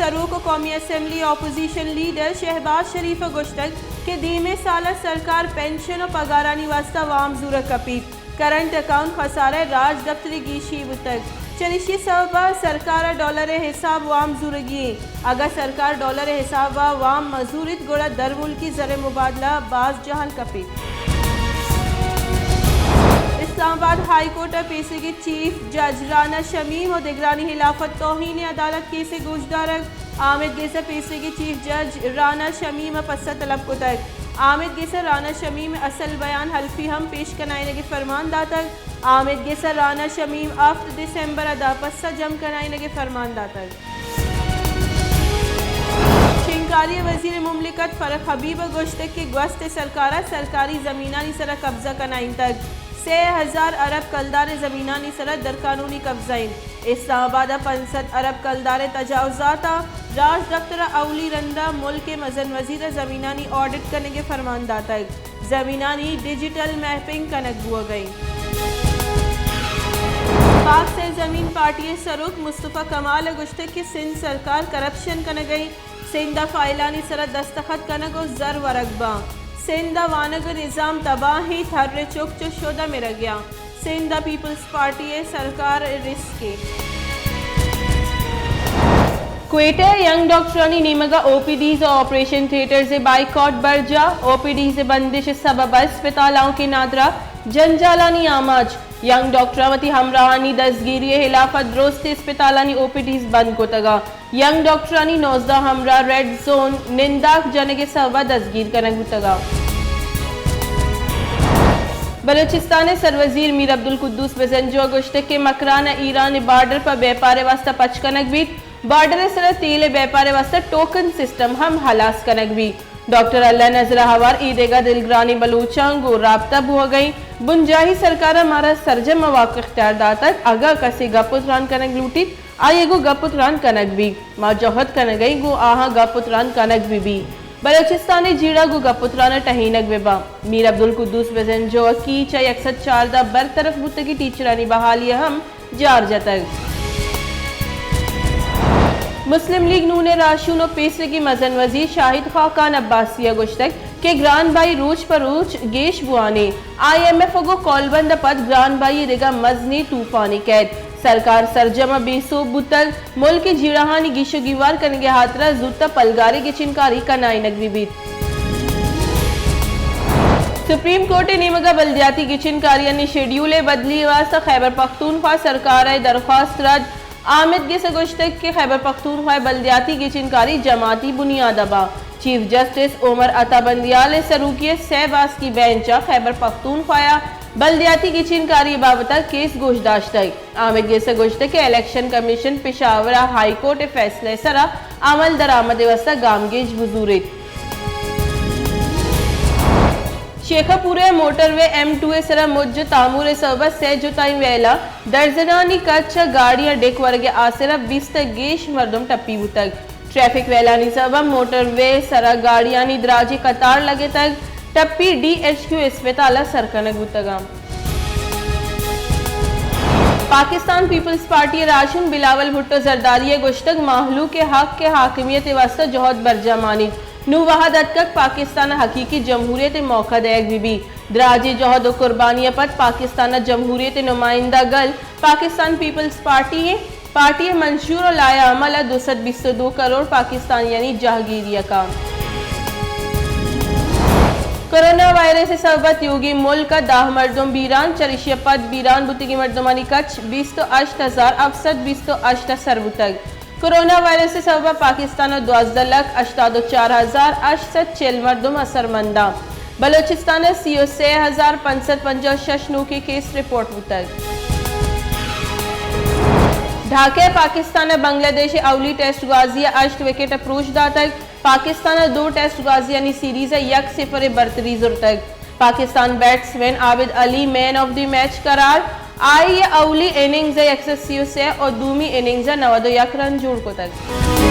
سروک ءُ قومی اسمبلی اپوزیشن لیڈر شہباز شریف ءَ گوشتگ کہ دیمے سال ءَ سرکار پنشن ءُ پگارانی واستہ وام زورگ کپیت۔ کرنٹ اکاؤنٹ خسارہ ءِ راج دپتر ءِ گیشی بوتگ۔ چریشی ءِ سبب ءَ سرکار ءَ ڈالر ءِ حساب وام زورگی ایں۔ اگاں سرکار ڈالر ءِ حساب ءَ وام مہ زوریت گڑا درملکی زر ءِ مبادلہ باز جہل کپیت۔ اسلام آباد ہائی کورٹ ءِ پیسریگیں چیف جج رانا شمیم ءُ دگرانی ہلاف ءَ توہین عدالت کیسے گوشدارگ۔ آمید گس ءَ پیسریگیں چیف جج رانا شمیم ءَ پسہ طلب کتگ۔ آمید گس ءَ رانا شمیم ءِ اصل بیان حلفی ہم پیش کنائینگ ءِ فرمان داتگ۔ آمید گس ءَ رانا شمیم ہفت دسمبر ءَ داں پسہ جم کنائینگ ءِ فرمان داتگ۔ شنگکاری ءِ وزیر مملکت فرخ حبیب ءَ گوشتگ کہ گوست ءِ سرکار ءَ سرکاری زمینانی سر ءَ قبضہ کنائینتگ۔ سے ہزار ارب کلدار ءِ زمینانی سر ءَ درقانونی قبضہ انت۔ اسلام آباد ءَ پنچ سد ارب کلدار ءِ تجاوزات ءَ راج دپتر ءَ اولی رند ءَ ملک ءِ مزن وزیر ءَ زمینانی آڈٹ کنگ ءِ فرمان داتگ۔ زمینانی ڈیجیٹل میپنگ کنگ بوگ ءَ انت۔ پاک سرزمین پارٹی ءِ سروک مصطفی کمال ءَ گوشتگ کہ سندھ سرکار کرپشن کنگ ءَ انت، سندھ ءَ فائلانی سر ءَ دستخط کنگ ءُ زر ورگ باں۔ سندھ ءِ وانگ ءِ نظام تباہ انت، ہر چک چو شد ءَ مرگ ءَ۔ سندھ ءَ پیپلز پارٹی ءِ سرکار ءِ رسک ءَ۔ کوئٹہ ءَ ینگ ڈاکٹرانی نیمگ ءَ او پی ڈیز ءُ آپریشن تھیٹرز ءِ بائیکاٹ برجاہ، او پی ڈیز ءِ بندش ءِ سبب ءَ اسپتال ءَ آؤکیں نادراہ جنجالانی آماچ۔ ینگ ڈاکٹراں وتی ہمراہانی دزگیری ءِ ہلاف ءَ درستیں اسپتالانی او پی ڈیز بند کتگ ءُ ینگ ڈاکٹرانی نوزدہ ہمراہ ریڈ زون ننداک جنگ ءِ سبب ءَ دزگیر کنگ بوتگ ءَ۔ بلوچستان ءِ سروزیر میر عبدالقدوس بزنجو ءَ گوشتگ کہ مکران ءَ ایران ءِ بارڈر پہ بیپار ءِ واستہ پچ کنگ بیت، بارڈر ءِ سر ءَ تیل ءِ بیپار ءِ واستہ ٹوکن سسٹم ہم ہلاس کنگ بیت۔ ڈاکٹر اللہ نذر ءَ ہوار اے دگہ دلگرانیں بلوچاں گوں رابطہ بوگ ءَ انت، بنجاہی سرکار ءَ مارا سرجم ءَ واک اختیار داتگ، اگاں کسے گپ ءُ تران کنگ لوٹیت، آئی ءَ گوں گپ ءُ تران کنگ بیت۔ ما جہد کنگ ءَ ایں گوں آہاں گپ ءُ تران کنگ بہ بیت۔ بلوچستان ءِ جیڑہ گوں گپ ءُ تران ءَ ٹہینگ بہ باں۔ میر عبدالقدوس بزنجو ءَ کیچ ءَ یک سد چاردہ برطرف بوتگیں ٹیچرانی بحالی ءَ ہم جار جتگ۔ مسلم لیگ نون ءِ راہشون ءُ پیسریگیں مزن وزیر شاہد خاقان عباسی ءَ گوشتگ کہ گران بہائی روچ پہ روچ گیش بوان ایں۔ آئی ایم ایف ءَ گوں کولبند ءَ پد گران بہائی ءِ دگہ مزنیں طوفانے کئیت۔ سرکار سرجم ءَ بے سوب بوتگ، ملک ءِ جیڑہانی گیش ءُ گیوار کنگ ءِ ہاترا زوت ءَ پلگاریں گچینکاری کنائینگ بہ بیت۔ سپریم کورٹ ءِ نیمگ ءَ بلدیاتی گچینکاریانی شیڈیول ءِ بدلی ءِ واستہ خیبر پختونخوا سرکار ءِ درخواست رد۔ آمید گس ءَ گوشتگ کہ خیبر پختونخوا ءِ بلدیاتی گچینکاری جماعتی بنیاد ءَ باں۔ چیف جسٹس عمر عطا بندیال ءِ سروکی ءِ سئے باسکی بینچ ءَ خیبر پختونخوا ءِ بلدیاتی گچینکاری ءِ بابت ءَ کیس گوش داشتگ۔ آمید گس ءَ گوشتگ کہ الیکشن کمیشن پشاور ءَ ہائی کورٹ ءِ فیصلہ ءِ سرا عمل درآمد ءِ واستہ گامگیج بزوریت۔ شیخ پورہ ءِ موٹر وے ایم ٹو ءِ سرا مج ءُ تامور ءِ سبب ءَ سئے جتائیں ویلاں درزنانی کچ ءَ گاڑیاں ڈیک ورگ ءِ آسرا بیست ءَ گیش مردم ٹپی بوتگ۔ ٹریفک ویلانی سبب ءَ موٹر وے ءِ سرا گاڑیانی دراجیں قطار لگتگ، ٹپی ڈی ایچ کیو اسپتال ءَ سر کنگ بوتگ اَنت۔ پاکستان پیپلز پارٹی ءِ راہشون بلاول بھٹو زرداری ءَ گوشتگ، مہلوک ءِ حق ءِ حاکمیت ءِ واستہ جہد برجاہ مان ایت۔ نوں وہد اتکگ پاکستان ءَ حقیقی جمہوریت ءِ موقع دئیگ بہ بیت۔ دراجیں جہد ءُ قربانی ءَ پد پاکستان ءَ جمہوریت ءِ نمائندہ گل پاکستان پیپلز پارٹی ایں۔ پارٹی ءِ منشور ءُ لائحہ عمل ءَ دو سد بیست ءُ دو کروڑ پاکستانیانی جہگیری ءَ کاں۔ کرونا وائرس ءِ سبب ءَ تیوگیں ملک ءَ دہ مردم بیران، چریشی ءَ پد بیران بوتگیں مردمانی کچ بیست ءُ ہشت ہزار ہفت سد بیست ءُ ہشت ءَ سر بوتگ۔ کرونا وائرس ءِ سبب ءَ پاکستان ءَ دوازدہ لکھ ہشتاد ءُ چار ہزار ہشت سد چل مردم اثرمند اَنت۔ بلوچستان ءَ سی ءُ سے ہزار پنچ سد پنجاہ ءُ شش نوکیں کیس رپورٹ بوتگ۔ ڈھاکہ ءَ پاکستان ءَ بنگلہ دیش ءِ اولی ٹیسٹ گوازی ءَ ہشت وکٹ ءَ پروش داتگ۔ پاکستان ءَ دو ٹیسٹ گوازیانی سیریز ءَ یک صفر ءِ برتری زرتگ۔ پاکستان بیٹسمین عابد علی مین آف دی میچ قرار۔ آئی ءَ اولی اننگز ءَ یک سد سی ءُ سے ءُ دومی اننگز ءَ نود ءُ یک رن جوڑ کتگ۔